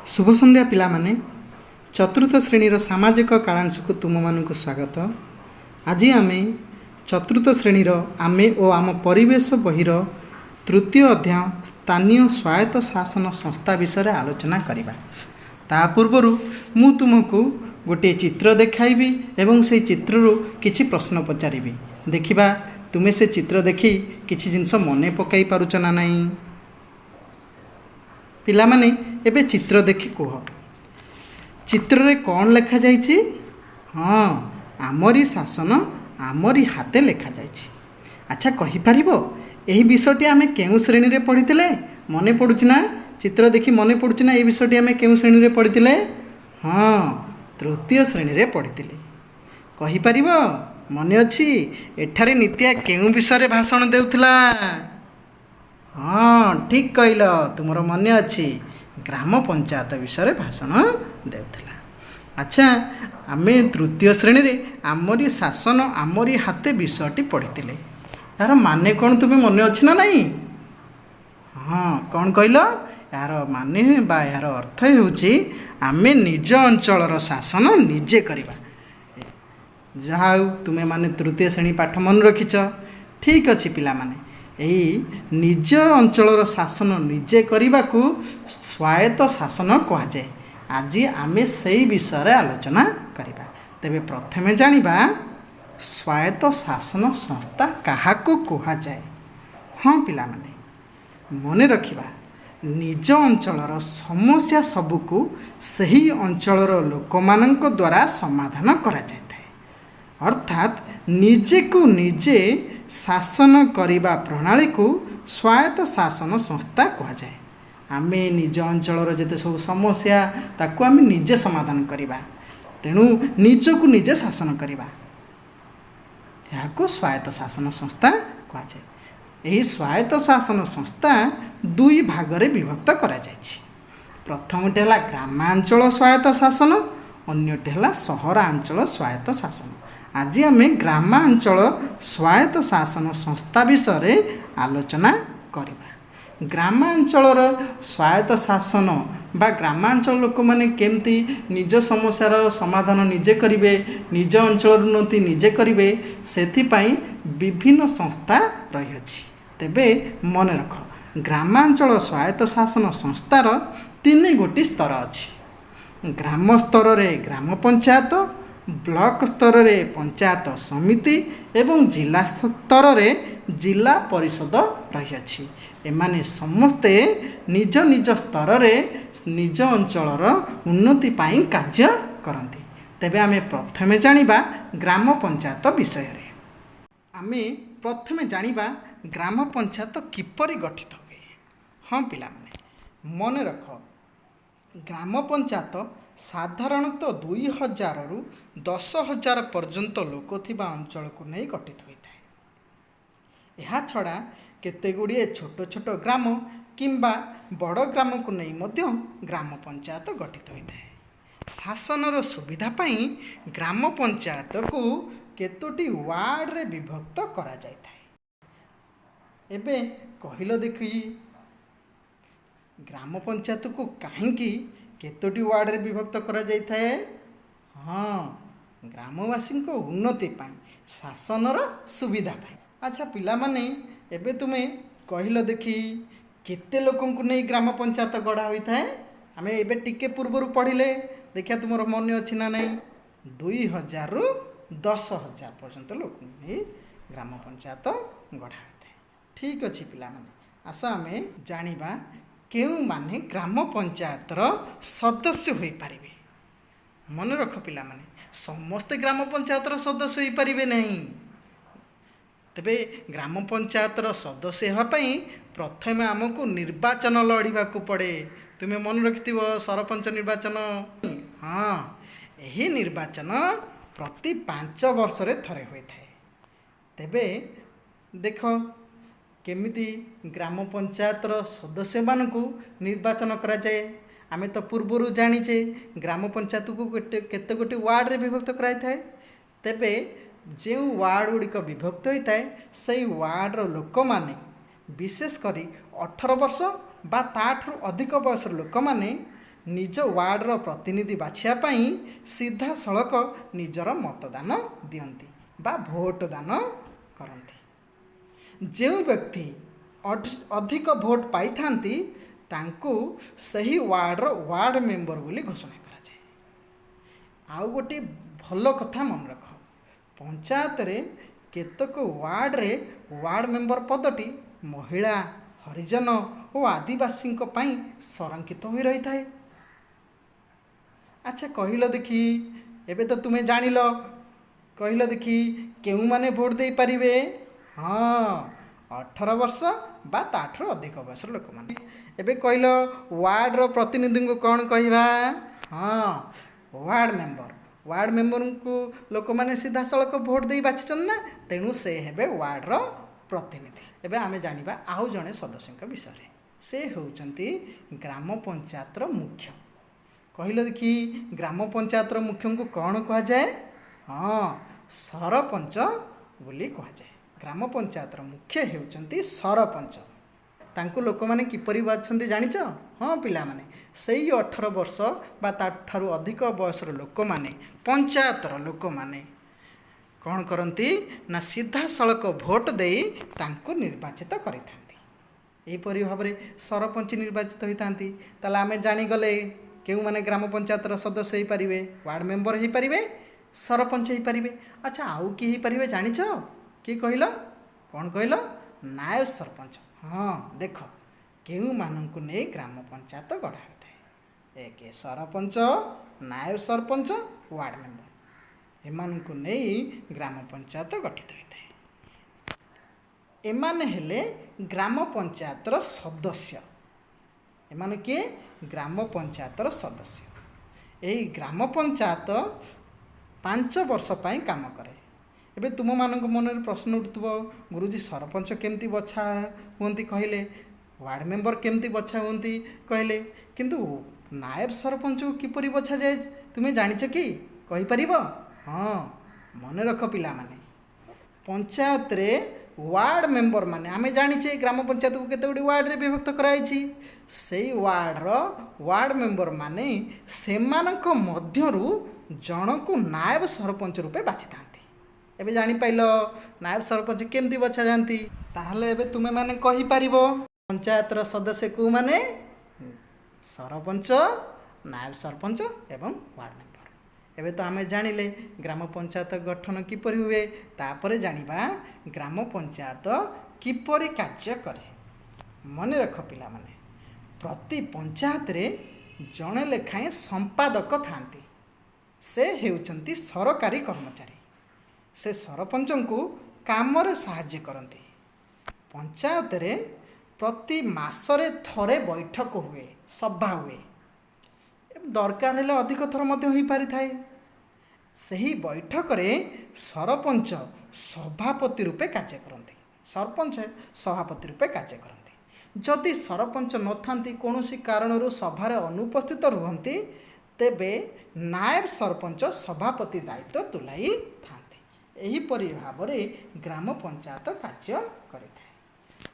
ଶୁଭ ସନ୍ଧ୍ୟା ପିଲାମାନେ। ଚତୁର୍ଥ ଶ୍ରେଣୀର ସାମାଜିକ କାଳାଂଶକୁ ତୁମମାନଙ୍କୁ ସ୍ୱାଗତ। ଆଜି ଆମେ ଚତୁର୍ଥ ଶ୍ରେଣୀର ଆମେ ଓ ଆମ ପରିବେଶ ବହିର ତୃତୀୟ ଅଧ୍ୟାୟ ସ୍ଥାନୀୟ ସ୍ୱାୟତ୍ତ ଶାସନ ସଂସ୍ଥା ବିଷୟରେ ଆଲୋଚନା କରିବା। ତା ପୂର୍ବରୁ ମୁଁ ତୁମକୁ ଗୋଟିଏ ଚିତ୍ର ଦେଖାଇବି ଏବଂ ସେଇ ଚିତ୍ରରୁ କିଛି ପ୍ରଶ୍ନ ପଚାରିବି। ଦେଖିବା ତୁମେ ସେ ଚିତ୍ର ଦେଖି କିଛି ଜିନିଷ ମନେ ପକାଇ ପାରୁଛ ନା ନାହିଁ। ପିଲାମାନେ, ଏବେ ଚିତ୍ର ଦେଖି କୁହ, ଚିତ୍ରରେ କ'ଣ ଲେଖାଯାଇଛି? ହଁ, ଆମରି ଶାସନ ଆମରି ହାତେ ଲେଖାଯାଇଛି। ଆଚ୍ଛା, କହିପାରିବ ଏହି ବିଷୟଟି ଆମେ କେଉଁ ଶ୍ରେଣୀରେ ପଢ଼ିଥିଲେ? ମନେ ପଡ଼ୁଛି ନା? ଚିତ୍ର ଦେଖି ମନେ ପଡ଼ୁଛି ନା, ଏହି ବିଷୟଟି ଆମେ କେଉଁ ଶ୍ରେଣୀରେ ପଢ଼ିଥିଲେ? ହଁ, ତୃତୀୟ ଶ୍ରେଣୀରେ ପଢ଼ିଥିଲେ। କହିପାରିବ, ମନେ ଅଛି, ଏଠାରେ ନିତ୍ୟା କେଉଁ ବିଷୟରେ ଭାଷଣ ଦେଉଥିଲା? ହଁ, ଠିକ୍ କହିଲ, ତୁମର ମନେ ଅଛି, ଗ୍ରାମ ପଞ୍ଚାୟତ ବିଷୟରେ ଭାଷଣ ଦେଉଥିଲା। ଆଚ୍ଛା, ଆମେ ତୃତୀୟ ଶ୍ରେଣୀରେ ଆମରି ଶାସନ ଆମରି ହାତେ ବିଷୟଟି ପଢ଼ିଥିଲେ। ଏହାର ମାନେ କ'ଣ ତୁମେ ମନେ ଅଛି ନା ନାହିଁ? ହଁ, କ'ଣ କହିଲ? ଏହାର ମାନେ ବା ଏହାର ଅର୍ଥ ହେଉଛି ଆମେ ନିଜ ଅଞ୍ଚଳର ଶାସନ ନିଜେ କରିବା। ଯାହା ହେଉ, ତୁମେମାନେ ତୃତୀୟ ଶ୍ରେଣୀ ପାଠ ମନେ ରଖିଛ। ଠିକ୍ ଅଛି ପିଲାମାନେ, ଏହି ନିଜ ଅଞ୍ଚଳର ଶାସନ ନିଜେ କରିବାକୁ ସ୍ୱାୟତ୍ତ ଶାସନ କୁହାଯାଏ। ଆଜି ଆମେ ସେଇ ବିଷୟରେ ଆଲୋଚନା କରିବା। ତେବେ ପ୍ରଥମେ ଜାଣିବା ସ୍ୱାୟତ୍ତ ଶାସନ ସଂସ୍ଥା କାହାକୁ କୁହାଯାଏ। ହଁ ପିଲାମାନେ, ମନେ ରଖିବା, ନିଜ ଅଞ୍ଚଳର ସମସ୍ୟା ସବୁକୁ ସେହି ଅଞ୍ଚଳର ଲୋକମାନଙ୍କ ଦ୍ୱାରା ସମାଧାନ କରାଯାଇଥାଏ। ଅର୍ଥାତ୍ ନିଜକୁ ନିଜେ ଶାସନ କରିବା ପ୍ରଣାଳୀକୁ ସ୍ୱାୟତ୍ତ ଶାସନ ସଂସ୍ଥା କୁହାଯାଏ। ଆମେ ନିଜ ଅଞ୍ଚଳର ଯେତେ ସବୁ ସମସ୍ୟା, ତାକୁ ଆମେ ନିଜେ ସମାଧାନ କରିବା। ତେଣୁ ନିଜକୁ ନିଜେ ଶାସନ କରିବା, ଏହାକୁ ସ୍ୱାୟତ୍ତ ଶାସନ ସଂସ୍ଥା କୁହାଯାଏ। ଏହି ସ୍ୱାୟତ୍ତ ଶାସନ ସଂସ୍ଥା ଦୁଇ ଭାଗରେ ବିଭକ୍ତ କରାଯାଇଛି। ପ୍ରଥମଟି ହେଲା ଗ୍ରାମାଞ୍ଚଳ ସ୍ୱାୟତ୍ତ ଶାସନ, ଅନ୍ୟଟି ହେଲା ସହରାଞ୍ଚଳ ସ୍ୱାୟତ୍ତ ଶାସନ। ଆଜି ଆମେ ଗ୍ରାମାଞ୍ଚଳ ସ୍ୱାୟତ୍ତ ଶାସନ ସଂସ୍ଥା ବିଷୟରେ ଆଲୋଚନା କରିବା। ଗ୍ରାମାଞ୍ଚଳର ସ୍ୱାୟତ୍ତ ଶାସନ ବା ଗ୍ରାମାଞ୍ଚଳ ଲୋକମାନେ କେମିତି ନିଜ ସମସ୍ୟାର ସମାଧାନ ନିଜେ କରିବେ, ନିଜ ଅଞ୍ଚଳର ଉନ୍ନତି ନିଜେ କରିବେ, ସେଥିପାଇଁ ବିଭିନ୍ନ ସଂସ୍ଥା ରହିଅଛି। ତେବେ ମନେ ରଖ, ଗ୍ରାମାଞ୍ଚଳ ସ୍ୱାୟତ୍ତ ଶାସନ ସଂସ୍ଥାର ତିନି ଗୋଟି ସ୍ତର ଅଛି। ଗ୍ରାମ ସ୍ତରରେ ଗ୍ରାମ ପଞ୍ଚାୟତ, ବ୍ଲକ ସ୍ତରରେ ପଞ୍ଚାୟତ ସମିତି ଏବଂ ଜିଲ୍ଲା ସ୍ତରରେ ଜିଲ୍ଲା ପରିଷଦ ରହିଅଛି। ଏମାନେ ସମସ୍ତେ ନିଜ ନିଜ ସ୍ତରରେ ନିଜ ଅଞ୍ଚଳର ଉନ୍ନତି ପାଇଁ କାର୍ଯ୍ୟ କରନ୍ତି। ତେବେ ଆମେ ପ୍ରଥମେ ଜାଣିବା ଗ୍ରାମ ପଞ୍ଚାୟତ ବିଷୟରେ। ଆମେ ପ୍ରଥମେ ଜାଣିବା ଗ୍ରାମ ପଞ୍ଚାୟତ କିପରି ଗଠିତ ହୁଏ। ହଁ ପିଲାମାନେ, ମନେ ରଖ, ଗ୍ରାମ ପଞ୍ଚାୟତ ସାଧାରଣତଃ 2000ରୁ 10,000 ପର୍ଯ୍ୟନ୍ତ ଲୋକ ଥିବା ଅଞ୍ଚଳକୁ ନେଇ ଗଠିତ ହୋଇଥାଏ। ଏହା ଛଡ଼ା କେତେ ଗୁଡ଼ିଏ ଛୋଟ ଛୋଟ ଗ୍ରାମ କିମ୍ବା ବଡ଼ ଗ୍ରାମକୁ ନେଇ ମଧ୍ୟ ଗ୍ରାମ ପଞ୍ଚାୟତ ଗଠିତ ହୋଇଥାଏ। ଶାସନର ସୁବିଧା ପାଇଁ ଗ୍ରାମ ପଞ୍ଚାୟତକୁ କେତୋଟି ୱାର୍ଡ଼ରେ ବିଭକ୍ତ କରାଯାଇଥାଏ। ଏବେ କହିଲ ଦେଖି, ଗ୍ରାମ ପଞ୍ଚାୟତକୁ କାହିଁକି କେତୋଟି ୱାର୍ଡ଼ରେ ବିଭକ୍ତ କରାଯାଇଥାଏ? ହଁ, ଗ୍ରାମବାସୀଙ୍କ ଉନ୍ନତି ପାଇଁ, ଶାସନର ସୁବିଧା ପାଇଁ। ଆଚ୍ଛା ପିଲାମାନେ, ଏବେ ତୁମେ କହିଲ ଦେଖି, କେତେ ଲୋକଙ୍କୁ ନେଇ ଗ୍ରାମ ପଞ୍ଚାୟତ ଗଢ଼ା ହୋଇଥାଏ? ଆମେ ଏବେ ଟିକେ ପୂର୍ବରୁ ପଢ଼ିଲେ। ଦେଖିବା ତୁମର ମନେ ଅଛି ନା ନାହିଁ। 2000ରୁ 10,000 ପର୍ଯ୍ୟନ୍ତ ଲୋକଙ୍କୁ ନେଇ ଗ୍ରାମ ପଞ୍ଚାୟତ ଗଢ଼ା ହୋଇଥାଏ। ଠିକ୍ ଅଛି ପିଲାମାନେ, ଆସ ଆମେ ଜାଣିବା କେଉଁମାନେ ଗ୍ରାମ ପଞ୍ଚାୟତର ସଦସ୍ୟ ହୋଇପାରିବେ। ମନେ ରଖ ପିଲାମାନେ, ସମସ୍ତେ ଗ୍ରାମ ପଞ୍ଚାୟତର ସଦସ୍ୟ ହୋଇପାରିବେ ନାହିଁ। ତେବେ ଗ୍ରାମ ପଞ୍ଚାୟତର ସଦସ୍ୟ ହେବା ପାଇଁ ପ୍ରଥମେ ଆମକୁ ନିର୍ବାଚନ ଲଢ଼ିବାକୁ ପଡ଼େ। ତୁମେ ମନେ ରଖିଥିବ ସରପଞ୍ଚ ନିର୍ବାଚନ। ହଁ, ଏହି ନିର୍ବାଚନ ପ୍ରତି 5 ବର୍ଷରେ ଥରେ ହୋଇଥାଏ। ତେବେ ଦେଖ, କେମିତି ଗ୍ରାମ ପଞ୍ଚାୟତର ସଦସ୍ୟମାନଙ୍କୁ ନିର୍ବାଚନ କରାଯାଏ। ଆମେ ତ ପୂର୍ବରୁ ଜାଣିଛେ, ଗ୍ରାମ ପଞ୍ଚାୟତକୁ ଗୋଟେ କେତେ ଗୋଟି ୱାର୍ଡ଼ରେ ବିଭକ୍ତ କରାଯାଇଥାଏ। ତେବେ ଯେଉଁ ୱାର୍ଡ଼ ଗୁଡ଼ିକ ବିଭକ୍ତ ହୋଇଥାଏ, ସେଇ ୱାର୍ଡ଼ର ଲୋକମାନେ, ବିଶେଷ କରି 18 ବର୍ଷ ବା ତା'ଠାରୁ ଅଧିକ ବୟସର ଲୋକମାନେ ନିଜ ୱାର୍ଡ଼ର ପ୍ରତିନିଧି ବାଛିବା ପାଇଁ ସିଧାସଳଖ ନିଜର ମତଦାନ ଦିଅନ୍ତି ବା ଭୋଟ ଦାନ କରନ୍ତି। ଯେଉଁ ବ୍ୟକ୍ତି ଅଧିକ ଭୋଟ ପାଇଥାନ୍ତି, ତାଙ୍କୁ ସେହି ୱାର୍ଡ଼ର ୱାର୍ଡ଼ ମେମ୍ବର ବୋଲି ଘୋଷଣା କରାଯାଏ। ଆଉ ଗୋଟିଏ ଭଲ କଥା ମନେ ରଖ, ପଞ୍ଚାୟତରେ କେତେକ ୱାର୍ଡ଼ରେ ୱାର୍ଡ଼ ମେମ୍ବର ପଦଟି ମହିଳା, ହରିଜନ ଓ ଆଦିବାସୀଙ୍କ ପାଇଁ ସଂରକ୍ଷିତ ହୋଇ ରହିଥାଏ। ଆଚ୍ଛା, କହିଲ ଦେଖି, ଏବେ ତ ତୁମେ ଜାଣିଲ, କହିଲ ଦେଖି କେଉଁମାନେ ଭୋଟ ଦେଇପାରିବେ? ହଁ, 18 ବର୍ଷ ବା ତାଠାରୁ ଅଧିକ ବୟସର ଲୋକମାନେ। ଏବେ କହିଲ, ୱାର୍ଡ଼ର ପ୍ରତିନିଧିଙ୍କୁ କ'ଣ କହିବା? ହଁ, ୱାର୍ଡ଼ ମେମ୍ବର। ୱାର୍ଡ଼ ମେମ୍ବରଙ୍କୁ ଲୋକମାନେ ସିଧାସଳଖ ଭୋଟ ଦେଇ ବାଛିଛନ୍ତି ନା, ତେଣୁ ସେ ହେବେ ୱାର୍ଡ଼ର ପ୍ରତିନିଧି। ଏବେ ଆମେ ଜାଣିବା ଆଉ ଜଣେ ସଦସ୍ୟଙ୍କ ବିଷୟରେ। ସେ ହେଉଛନ୍ତି ଗ୍ରାମ ପଞ୍ଚାୟତର ମୁଖ୍ୟ। କହିଲ ଦେଖି, ଗ୍ରାମ ପଞ୍ଚାୟତର ମୁଖ୍ୟଙ୍କୁ କ'ଣ କୁହାଯାଏ? ହଁ, ସରପଞ୍ଚ ବୋଲି କୁହାଯାଏ। ଗ୍ରାମ ପଞ୍ଚାୟତର ମୁଖ୍ୟ ହେଉଛନ୍ତି ସରପଞ୍ଚ। ତାଙ୍କୁ ଲୋକମାନେ କିପରି ବାଛନ୍ତି ଜାଣିଛ? ହଁ ପିଲାମାନେ, ସେଇ 18 ବର୍ଷ ବା ତାଠାରୁ ଅଧିକ ବୟସର ଲୋକମାନେ, ପଞ୍ଚାୟତର ଲୋକମାନେ କ'ଣ କରନ୍ତି ନା ସିଧାସଳଖ ଭୋଟ ଦେଇ ତାଙ୍କୁ ନିର୍ବାଚିତ କରିଥାନ୍ତି। ଏହିପରି ଭାବରେ ସରପଞ୍ଚ ନିର୍ବାଚିତ ହୋଇଥାନ୍ତି। ତାହେଲେ ଆମେ ଜାଣିଗଲେ କେଉଁମାନେ ଗ୍ରାମ ପଞ୍ଚାୟତର ସଦସ୍ୟ ହୋଇପାରିବେ: ୱାର୍ଡ଼ ମେମ୍ବର ହୋଇପାରିବେ, ସରପଞ୍ଚ ହୋଇପାରିବେ। ଆଚ୍ଛା, ଆଉ କିଏ ହୋଇପାରିବେ ଜାଣିଛ? କିଏ କହିଲ? କ'ଣ କହିଲ? ନାୟବ ସରପଞ୍ଚ। ହଁ, ଦେଖ, କେଉଁମାନଙ୍କୁ ନେଇ ଗ୍ରାମ ପଞ୍ଚାୟତ ଗଢ଼ା ହୋଇଥାଏ? ଏକ, ସରପଞ୍ଚ, ନାୟବ ସରପଞ୍ଚ, ୱାର୍ଡ଼ ମେମ୍ବର, ଏମାନଙ୍କୁ ନେଇ ଗ୍ରାମ ପଞ୍ଚାୟତ ଗଠିତ ହୋଇଥାଏ। ଏମାନେ ହେଲେ ଗ୍ରାମ ପଞ୍ଚାୟତର ସଦସ୍ୟ। ଏମାନେ କିଏ? ଗ୍ରାମ ପଞ୍ଚାୟତର ସଦସ୍ୟ। ଏହି ଗ୍ରାମ ପଞ୍ଚାୟତ 5 ବର୍ଷ ପାଇଁ କାମ କରେ। ଏବେ ତୁମମାନଙ୍କ ମନରେ ପ୍ରଶ୍ନ ଉଠୁଥିବ, ଗୁରୁଜୀ, ସରପଞ୍ଚ କେମିତି ବଛା ହୁଅନ୍ତି କହିଲେ, ୱାର୍ଡ଼ ମେମ୍ବର କେମିତି ବଛା ହୁଅନ୍ତି କହିଲେ, କିନ୍ତୁ ନାୟବ ସରପଞ୍ଚକୁ କିପରି ବଛାଯାଏ ତୁମେ ଜାଣିଛ କି? କହିପାରିବ? ହଁ, ମନେ ରଖ ପିଲାମାନେ, ପଞ୍ଚାୟତରେ ୱାର୍ଡ଼ ମେମ୍ବର ମାନେ, ଆମେ ଜାଣିଛେ ଗ୍ରାମ ପଞ୍ଚାୟତକୁ କେତେ ଗୁଡ଼ିଏ ୱାର୍ଡ଼ରେ ବିଭକ୍ତ କରାଯାଇଛି, ସେଇ ୱାର୍ଡ଼ର ୱାର୍ଡ଼ ମେମ୍ବର ମାନେ ସେମାନଙ୍କ ମଧ୍ୟରୁ ଜଣକୁ ନାୟବ ସରପଞ୍ଚ ରୂପେ ବାଛିଥାନ୍ତି। ଏବେ ଜାଣିପାରିଲ ନାୟବ ସରପଞ୍ଚ କେମିତି ବଛାଯାଆନ୍ତି? ତାହେଲେ ଏବେ ତୁମେମାନେ କହିପାରିବ ପଞ୍ଚାୟତର ସଦସ୍ୟ କେଉଁମାନେ: ସରପଞ୍ଚ, ନାୟବ ସରପଞ୍ଚ ଏବଂ ୱାର୍ଡ଼ ମେମ୍ବର। ଏବେ ତ ଆମେ ଜାଣିଲେ ଗ୍ରାମ ପଞ୍ଚାୟତ ଗଠନ କିପରି ହୁଏ। ତାପରେ ଜାଣିବା ଗ୍ରାମ ପଞ୍ଚାୟତ କିପରି କାର୍ଯ୍ୟ କରେ। ମନେ ରଖ ପିଲାମାନେ, ପ୍ରତି ପଞ୍ଚାୟତରେ ଜଣେ ଲେଖାଏଁ ସମ୍ପାଦକ ଥାନ୍ତି। ସେ ହେଉଛନ୍ତି ସରକାରୀ କର୍ମଚାରୀ। ସେ ସରପଞ୍ଚଙ୍କୁ କାମରେ ସାହାଯ୍ୟ କରନ୍ତି। ପଞ୍ଚାୟତରେ ପ୍ରତି ମାସରେ ଥରେ ବୈଠକ ହୁଏ, ସଭା ହୁଏ। ଦରକାର ହେଲେ ଅଧିକ ଥର ମଧ୍ୟ ହୋଇପାରିଥାଏ। ସେହି ବୈଠକରେ ସରପଞ୍ଚ ସଭାପତି ରୂପେ କାର୍ଯ୍ୟ କରନ୍ତି। ସରପଞ୍ଚ ସଭାପତି ରୂପେ କାର୍ଯ୍ୟ କରନ୍ତି। ଯଦି ସରପଞ୍ଚ ନଥାନ୍ତି, କୌଣସି କାରଣରୁ ସଭାରେ ଅନୁପସ୍ଥିତ ରୁହନ୍ତି, ତେବେ ନାୟବ ସରପଞ୍ଚ ସଭାପତି ଦାୟିତ୍ୱ ତୁଲାଇଥାନ୍ତି। ଏହିପରି ଭାବରେ ଗ୍ରାମ ପଞ୍ଚାୟତ କାର୍ଯ୍ୟ କରିଥାଏ।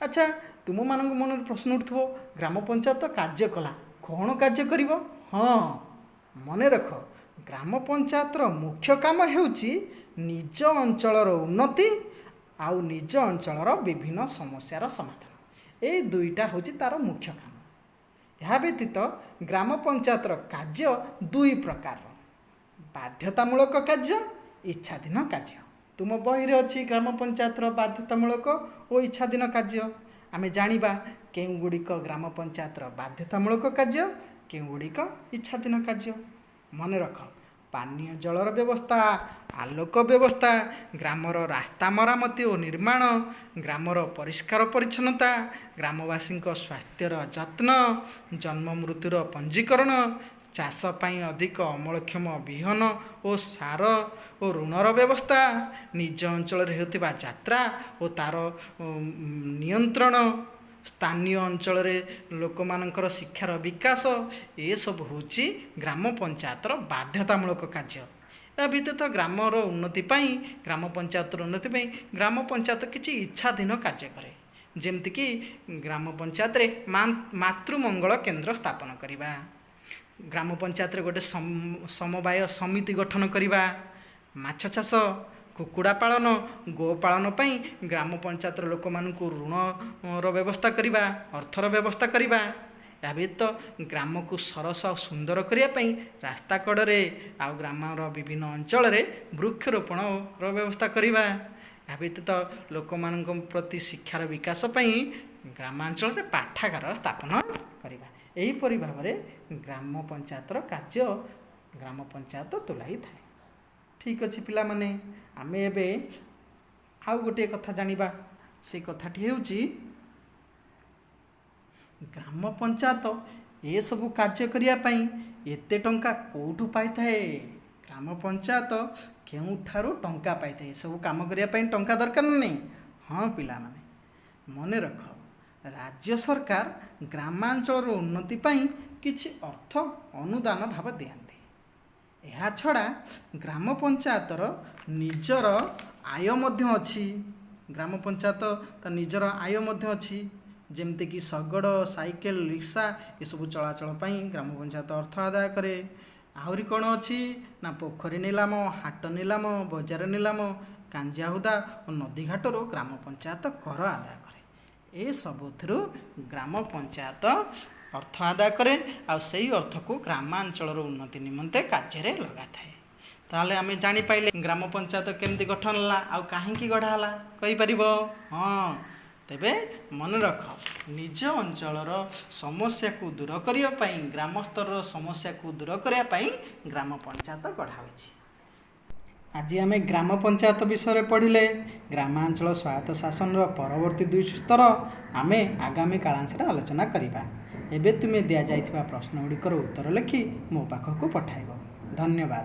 ଆଚ୍ଛା, ତୁମମାନଙ୍କ ମନରେ ପ୍ରଶ୍ନ ଉଠୁଥିବ, ଗ୍ରାମ ପଞ୍ଚାୟତ କାର୍ଯ୍ୟ କଲା, କ'ଣ କାର୍ଯ୍ୟ କରିବ? ହଁ, ମନେ ରଖ, ଗ୍ରାମ ପଞ୍ଚାୟତର ମୁଖ୍ୟ କାମ ହେଉଛି ନିଜ ଅଞ୍ଚଳର ଉନ୍ନତି ଆଉ ନିଜ ଅଞ୍ଚଳର ବିଭିନ୍ନ ସମସ୍ୟାର ସମାଧାନ। ଏଇ ଦୁଇଟା ହେଉଛି ତା'ର ମୁଖ୍ୟ କାମ। ଏହା ବ୍ୟତୀତ ଗ୍ରାମ ପଞ୍ଚାୟତର କାର୍ଯ୍ୟ ଦୁଇ ପ୍ରକାରର: ବାଧ୍ୟତାମୂଳକ କାର୍ଯ୍ୟ, ଇଚ୍ଛାଧୀନ କାର୍ଯ୍ୟ। ତୁମ ବହିରେ ଅଛି ଗ୍ରାମ ପଞ୍ଚାୟତର ବାଧ୍ୟତାମୂଳକ ଓ ଇଚ୍ଛାଧୀନ କାର୍ଯ୍ୟ। ଆମେ ଜାଣିବା କେଉଁ ଗୁଡ଼ିକ ଗ୍ରାମ ପଞ୍ଚାୟତର ବାଧ୍ୟତାମୂଳକ କାର୍ଯ୍ୟ, କେଉଁ ଗୁଡ଼ିକ ଇଚ୍ଛାଧୀନ କାର୍ଯ୍ୟ। ମନେ ରଖ, ପାନୀୟ ଜଳର ବ୍ୟବସ୍ଥା, ଆଲୋକ ବ୍ୟବସ୍ଥା, ଗ୍ରାମର ରାସ୍ତା ମରାମତି ଓ ନିର୍ମାଣ, ଗ୍ରାମର ପରିଷ୍କାର ପରିଚ୍ଛନ୍ନତା, ଗ୍ରାମବାସୀଙ୍କ ସ୍ୱାସ୍ଥ୍ୟର ଯତ୍ନ, ଜନ୍ମ ମୃତ୍ୟୁର ପଞ୍ଜୀକରଣ, ଚାଷ ପାଇଁ ଅଧିକ ଅମଳକ୍ଷମ ବିହନ ଓ ସାର ଓ ଋଣର ବ୍ୟବସ୍ଥା, ନିଜ ଅଞ୍ଚଳରେ ହେଉଥିବା ଯାତ୍ରା ଓ ତା'ର ନିୟନ୍ତ୍ରଣ, ସ୍ଥାନୀୟ ଅଞ୍ଚଳରେ ଲୋକମାନଙ୍କର ଶିକ୍ଷାର ବିକାଶ, ଏସବୁ ହେଉଛି ଗ୍ରାମ ପଞ୍ଚାୟତର ବାଧ୍ୟତାମୂଳକ କାର୍ଯ୍ୟ। ଏହା ବ୍ୟତୀତ ଗ୍ରାମର ଉନ୍ନତି ପାଇଁ, ଗ୍ରାମ ପଞ୍ଚାୟତର ଉନ୍ନତି ପାଇଁ ଗ୍ରାମ ପଞ୍ଚାୟତ କିଛି ଇଚ୍ଛାଧୀନ କାର୍ଯ୍ୟ କରେ, ଯେମିତିକି ଗ୍ରାମ ପଞ୍ଚାୟତରେ ମାତୃମଙ୍ଗଳ କେନ୍ଦ୍ର ସ୍ଥାପନ କରିବା। ଗ୍ରାମ ପଞ୍ଚାୟତରେ ଗୋଟେ ସମବାୟ ସମିତି ଗଠନ କରିବା। ମାଛ ଚାଷ, କୁକୁଡ଼ା ପାଳନ, ଗୋପାଳନ ପାଇଁ ଗ୍ରାମ ପଞ୍ଚାୟତର ଲୋକମାନଙ୍କୁ ଋଣର ବ୍ୟବସ୍ଥା କରିବା, ଅର୍ଥର ବ୍ୟବସ୍ଥା କରିବା। ଏହା ବ୍ୟତୀତ ଗ୍ରାମକୁ ସରସ ଆଉ ସୁନ୍ଦର କରିବା ପାଇଁ ରାସ୍ତା କଡ଼ରେ ଆଉ ଗ୍ରାମର ବିଭିନ୍ନ ଅଞ୍ଚଳରେ ବୃକ୍ଷରୋପଣର ବ୍ୟବସ୍ଥା କରିବା। ଏହା ବ୍ୟତୀତ ଲୋକମାନଙ୍କ ପ୍ରତି ଶିକ୍ଷାର ବିକାଶ ପାଇଁ ଗ୍ରାମାଞ୍ଚଳରେ ପାଠାଗାର ସ୍ଥାପନ କରିବା। ଏହିପରି ଭାବରେ ଗ୍ରାମ ପଞ୍ଚାୟତର କାର୍ଯ୍ୟ ଗ୍ରାମ ପଞ୍ଚାୟତ ତୁଲାଇଥାଏ। ଠିକ୍ ଅଛି ପିଲାମାନେ, ଆମେ ଏବେ ଆଉ ଗୋଟିଏ କଥା ଜାଣିବା। ସେଇ କଥାଟି ହେଉଛି, ଗ୍ରାମ ପଞ୍ଚାୟତ ଏସବୁ କାର୍ଯ୍ୟ କରିବା ପାଇଁ ଏତେ ଟଙ୍କା କେଉଁଠୁ ପାଇଥାଏ? ଗ୍ରାମ ପଞ୍ଚାୟତ କେଉଁଠାରୁ ଟଙ୍କା ପାଇଥାଏ? ଏସବୁ କାମ କରିବା ପାଇଁ ଟଙ୍କା ଦରକାର ନା ନାହିଁ? ହଁ ପିଲାମାନେ, ମନେ ରଖ, ରାଜ୍ୟ ସରକାର ଗ୍ରାମାଞ୍ଚଳର ଉନ୍ନତି ପାଇଁ କିଛି ଅର୍ଥ ଅନୁଦାନ ଭାବେ ଦିଅନ୍ତି। ଏହା ଛଡ଼ା ଗ୍ରାମ ପଞ୍ଚାୟତର ନିଜର ଆୟ ମଧ୍ୟ ଅଛି। ଗ୍ରାମ ପଞ୍ଚାୟତ ତା ନିଜର ଆୟ ମଧ୍ୟ ଅଛି, ଯେମିତିକି ଶଗଡ଼, ସାଇକେଲ, ରିକ୍ସା ଏସବୁ ଚଳାଚଳ ପାଇଁ ଗ୍ରାମ ପଞ୍ଚାୟତ ଅର୍ଥ ଆଦାୟ କରେ। ଆହୁରି କ'ଣ ଅଛି ନା, ପୋଖରୀ ନିଲାମ, ହାଟ ନିଲାମ, ବଜାର ନିଲାମ, କାଞ୍ଜିଆହୁଦା ଓ ନଦୀଘାଟରୁ ଗ୍ରାମ ପଞ୍ଚାୟତ କର ଆଦାୟ କରେ। ଏସବୁଥିରୁ ଗ୍ରାମ ପଞ୍ଚାୟତ ଅର୍ଥ ଆଦାୟ କରେ ଆଉ ସେଇ ଅର୍ଥକୁ ଗ୍ରାମାଞ୍ଚଳର ଉନ୍ନତି ନିମନ୍ତେ କାର୍ଯ୍ୟରେ ଲଗାଥାଏ। ତାହେଲେ ଆମେ ଜାଣିପାରିଲେ ଗ୍ରାମ ପଞ୍ଚାୟତ କେମିତି ଗଠନ ହେଲା ଆଉ କାହିଁକି ଗଢ଼ା ହେଲା। କହିପାରିବ? ହଁ। ତେବେ ମନେ ରଖ, ନିଜ ଅଞ୍ଚଳର ସମସ୍ୟାକୁ ଦୂର କରିବା ପାଇଁ, ଗ୍ରାମ ସ୍ତରର ସମସ୍ୟାକୁ ଦୂର କରିବା ପାଇଁ ଗ୍ରାମ ପଞ୍ଚାୟତ ଗଢ଼ା ହୋଇଛି। ଆଜି ଆମେ ଗ୍ରାମ ପଞ୍ଚାୟତ ବିଷୟରେ ପଢ଼ିଲେ। ଗ୍ରାମାଞ୍ଚଳ ସ୍ୱାୟତ୍ତ ଶାସନର ପରବର୍ତ୍ତୀ ଦୁଇଟି ସ୍ତର ଆମେ ଆଗାମୀ କାଳାଂଶରେ ଆଲୋଚନା କରିବା। ଏବେ ତୁମେ ଦିଆଯାଇଥିବା ପ୍ରଶ୍ନ ଗୁଡ଼ିକର ଉତ୍ତର ଲେଖି ମୋ ପାଖକୁ ପଠାଇବ। ଧନ୍ୟବାଦ।